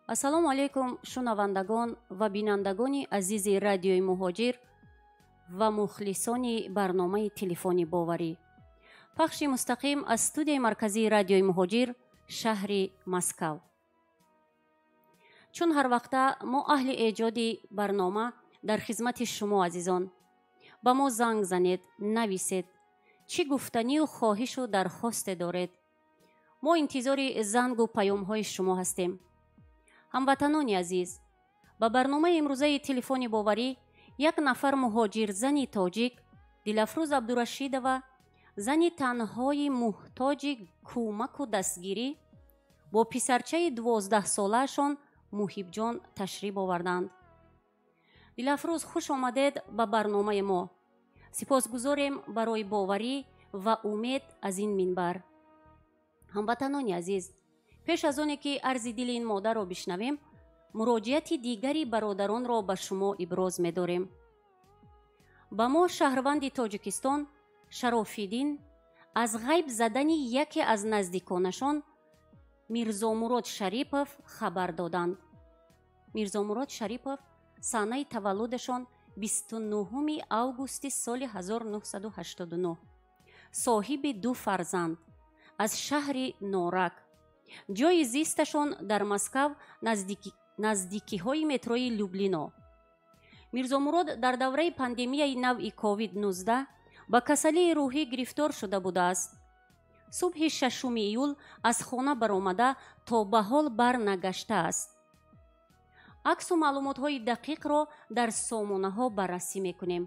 Ассалому алайкум, шунавандагон ва бинандагони азизи Радиои Муҳоҷир ва мухлисони барномаи Телефони боварӣ. Пахши мустақим аз студияи марказии Радиои Муҳоҷир, шаҳри Москав. Чун ҳар вақта, мо, аҳли эҷоди барнома, дар хизмати шумо, азизон. Ба мо занг занед, нависед, чӣ гуфтанию хоҳишу дархосте доред. Мо интизори зангу паёмҳои шумо ҳастем. Ҳамватанони азиз, ба барномаи имрӯзаи Телефони боварӣ як нафар муҳоҷирзани тоҷик, Дилафрӯз Абдурашидова, зани танҳои муҳтоҷи кӯмаку дастгирӣ, бо писарчаи 12-солаашон Муҳибҷон ташриф оварданд. Дилафрӯз, хуш омадед ба барномаи мо. Сипосгузорем барои боварӣ ва умед аз ин минбар. Ҳамватанони азиз, пеш аз оне ки арзи дили ин модарро бишнавем, муроҷиати дигари бародаронро ба шумо иброз медорем. Ба мо шаҳрванди Тоҷикистон Шарофиддин аз ғайб задани яке аз наздиконашон, Мирзомурод Шарипов, хабар доданд. Мирзомурод Шарипов, санаи таваллудашон 29 августи соли 1989, соҳиби ду фарзанд, аз шаҳри Норак, ҷойи зисташон дар Москав, наздикиҳои метрои Люблино. Мирзомурод дар давраи пандемияи навъи COVID-19 ба касалии рӯҳӣ гирифтор шуда будааст. Субҳи 6 июл аз хона баромада, то ба ҳол барнагаштааст. Аксу маълумотҳои дақиқро дар сомонаҳо баррасӣ мекунем.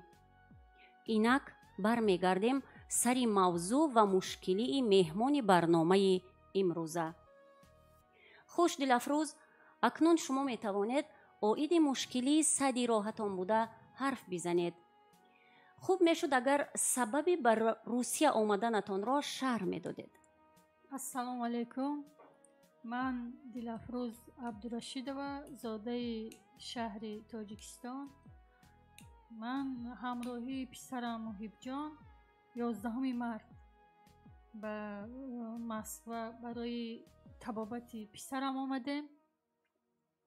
Инак бармегардем сари мавзӯъ ва мушкилии меҳмони барномаи имрӯза. Хуш, Дилафрӯз, акнун шумо метавонед оиди мушкилии садди роҳатон буда ҳарф бизанед. Хуб мешуд, агар сабаби ба Русия омаданатонро шарҳ медодед. Ассалому алайкум. Ман Дилафрӯз Абдурашидова, зодаи шаҳри Тоҷикистон. Ман ҳамроҳии писарам Муҳибҷон 11 март ба Москва барои табобати писарам омадем,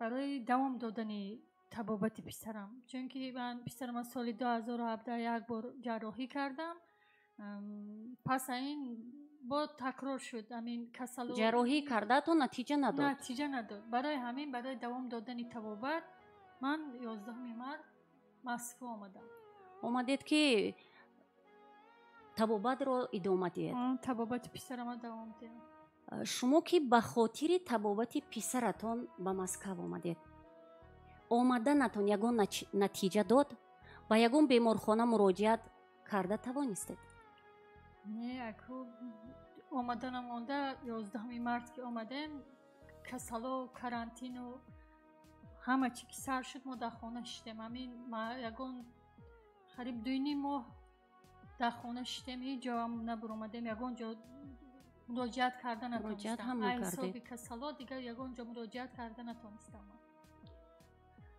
барои давом додани табобати писарам, чунки ман писарама соли 2017 як бор ҷарроҳӣ кардам. Пас ин бо такрор шуд ҳамин касалу. Ҷарроҳӣ кардаатон натиҷа надод? Натиҷа надод. Барои ҳамин, барои давом додани табобат ман 11 март Москва омадам. Омадед, ки табобатро идома диҳед? Табобати писарама давом диҳам. Шумо ки ба хотири табобати писаратон ба Москав омадед, омаданатон ягон натиҷа дод? Ба ягон беморхона муроҷиат карда тавонистед? Не, аку омаданам монда. 11 март ки омадем, касало, карантину ҳама чӣ ки сар шуд, мо дар хона шиштем. Ҳамин ягон қариб 2,5 моҳ дар хона шиштем, ҳеҷ ҷоам набуромадем, ягон ҷо муроҷиат карда натонистам. Ҳисоби касало дигар ягон ҷо муроҷиат карда натонистам.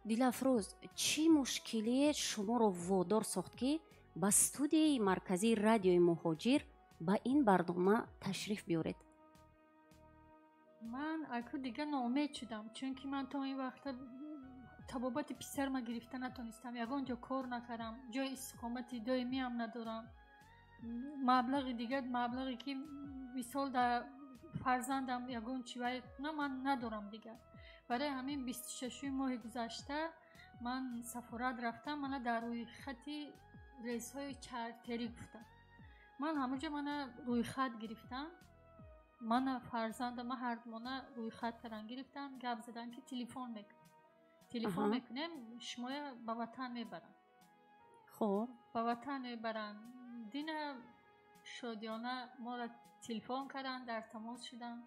Дилафрӯз, чӣ мушкилие шуморо водор сохт, ки ба студияи марказии Радиои Муҳоҷир ба ин барнома ташриф биёред? Ман аку дигар ноумед шудам, чунки ман то ин вақта табобати писарма гирифта натонистам, ягон ҷо кор накардам, ҷои истиқомати доимиам надорам, маблағи дигар, маблағе ки мисол дар фарзандам ягон чи вай на, ман надорам дигар. Барои ҳамин 26-уми моҳи гузашта ман сафорат рафтам, мана дар рӯйхати рейсҳои чартерӣ гуфтам. Ман ҳамонҷо мана рӯйхат гирифтам, мана фарзандама ҳардумона рӯйхат кардан гирифтан. Гап задан, ки телефон мекунем, телефон мекунем, шумоя ба ватан мебаранд. Хуб. Ба ватан мебаранд. Дина шодиёна моро телефон карданд, дар тамос шудам,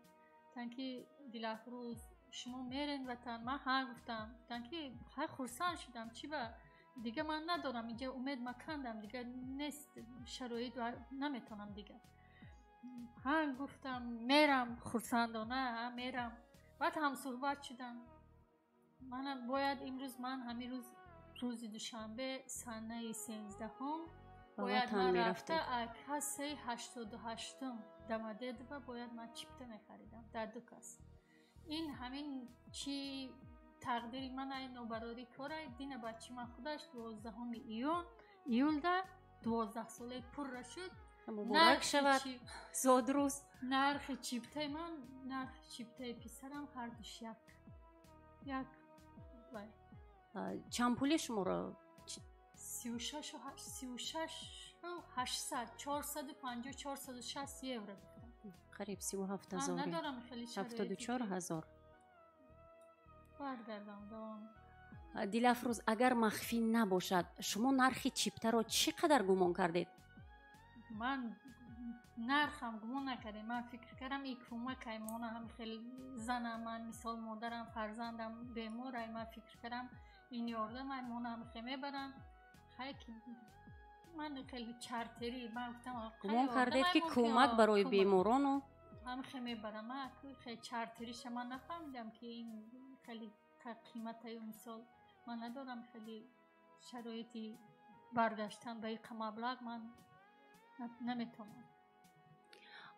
гуфтанд, ки Дилафрӯз, шумо мерен ватан? Ман ҳа гуфтам. Гуфтанд, ки ҳай, хурсанд шудам. Чӣ ба дигар ман надорам инҷа, умед макандам, дигар нест шароит, наметавонам дигар. Ҳа гуфтам, мерам, хурсандона ҳа мерам. Баъд ҳамсӯҳбат шудам. Мана бояд имрӯз, ман ҳамин рӯз, рӯзи душанбе, санаи 13-ҳум, бояд ман рафта кассаи 88-ум Домодедово бояд ман чипта мехаридам дар ду кас. Ин ҳамин чи тақдири ман ай, нобарорӣ корай. Дина бачи ман худаш 12-уми июлда 12 солаи пурра шуд. Муборак шавад зодрӯз. Нархи чиптаи ман, нархи чиптаи писарам ҳардуш як як. Чанд пули шуморо? 36 800, 450, 460 евро гуфтам. Қариб 37 ҳазор. Надорам хеле. 74 ҳазор. Баргардам давом. Дилафрӯз, агар махфӣ набошад, шумо нархи чиптаро чӣ қадар гумон кардед? Ман нархам гумон накардем. Ман фикр кардам, и кӯмакай мона ҳам хеле занам, ман мисол модарам, фарзандам беморай, ман фикр кардам, ин ёрдамай мона ҳам хе мебаранд. Хай ки ман хеле чартерӣ ман гуфтам. Гумон кардед, ки кӯмак барои беморону. Ҳам хе мебарам. Ман хеле чартериша ман нафаҳмидам, ки ин хеле қиматаю. Мисол, ман надорам хеле шароити баргаштан ба иқа маблағ, ман наметавонам.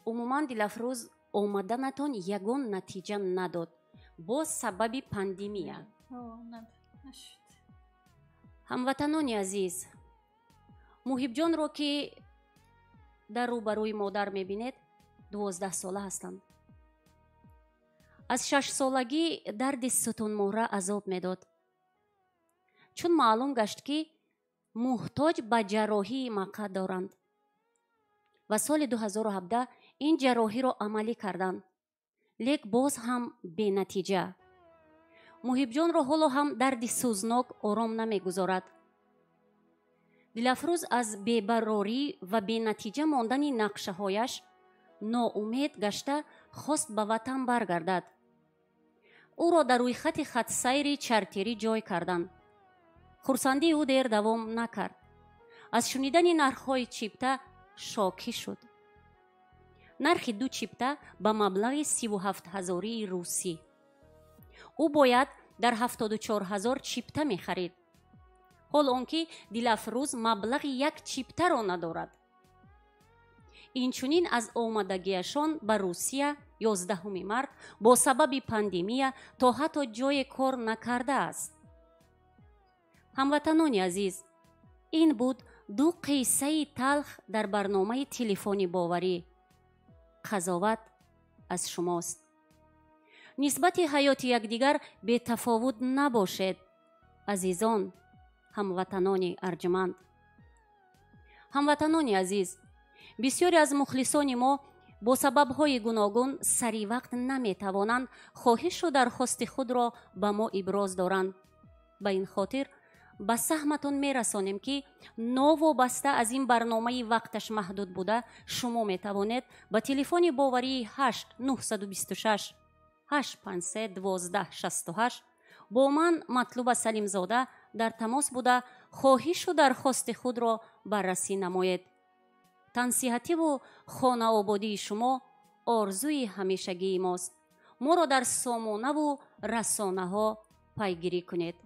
Умуман, Дилафрӯз, омаданатон ягон натиҷа надод бо сабаби пандемия. Нашуд. Ҳамватанони азиз, Муҳибҷонро, ки дар рӯбарӯи модар мебинед, 12 сола ҳастанд. Аз 6 солагӣ дарди сутунмуҳра азоб медод. Чун маълум гашт, ки муҳтоҷ ба ҷарроҳии мақъад доранд, ва соли 2017 ин ҷарроҳиро амалӣ карданд, лек боз ҳам бенатиҷа. Муҳибҷонро ҳоло ҳам дарди сӯзнок ором намегузорад. Дилафрӯз аз бебарорӣ ва бенатиҷа мондани нақшаҳояш ноумед гашта, хост ба ватан баргардад. Ӯро дар рӯйхати хатсайри чартерӣ ҷой карданд. Хурсандии ӯ дер давом накард. Аз шунидани нархҳои чипта шокӣ шуд. Нархи ду чипта ба маблағи 37 ҳазории русӣ. Ӯ бояд дар 74 ҳазор чипта мехарид, ҳол он ки Дилафрӯз маблағи як чиптаро надорад. Инчунин аз омадагиашон ба Русия 11 март бо сабаби пандемия то ҳатто ҷое кор накардааст. Ҳамватанони азиз, ин буд ду қиссаи талх дар барномаи Телефони боварӣ. Қазоват аз шумост. Нисбати ҳаёти якдигар бетафовут набошед, азизон, ҳамватанони арҷманд. Ҳамватанони азиз, бисёре аз мухлисони мо бо сабабҳои гуногун саривақт наметавонанд хоҳишу дархости худро ба мо иброз доранд. Ба ин хотир ба саҳматон мерасонем, ки новобаста аз ин барномаи вақташ маҳдуд буда, шумо метавонед ба телефони боварии 8 926 853 12 68 бо ман, Матлуба Салимзода, дар тамос буда, хоҳишу дархости худро баррасӣ намоед. Тансиҳативу хонаободии шумо орзуи ҳамешагии мост. Моро дар сомонаву расонаҳо пайгирӣ кунед.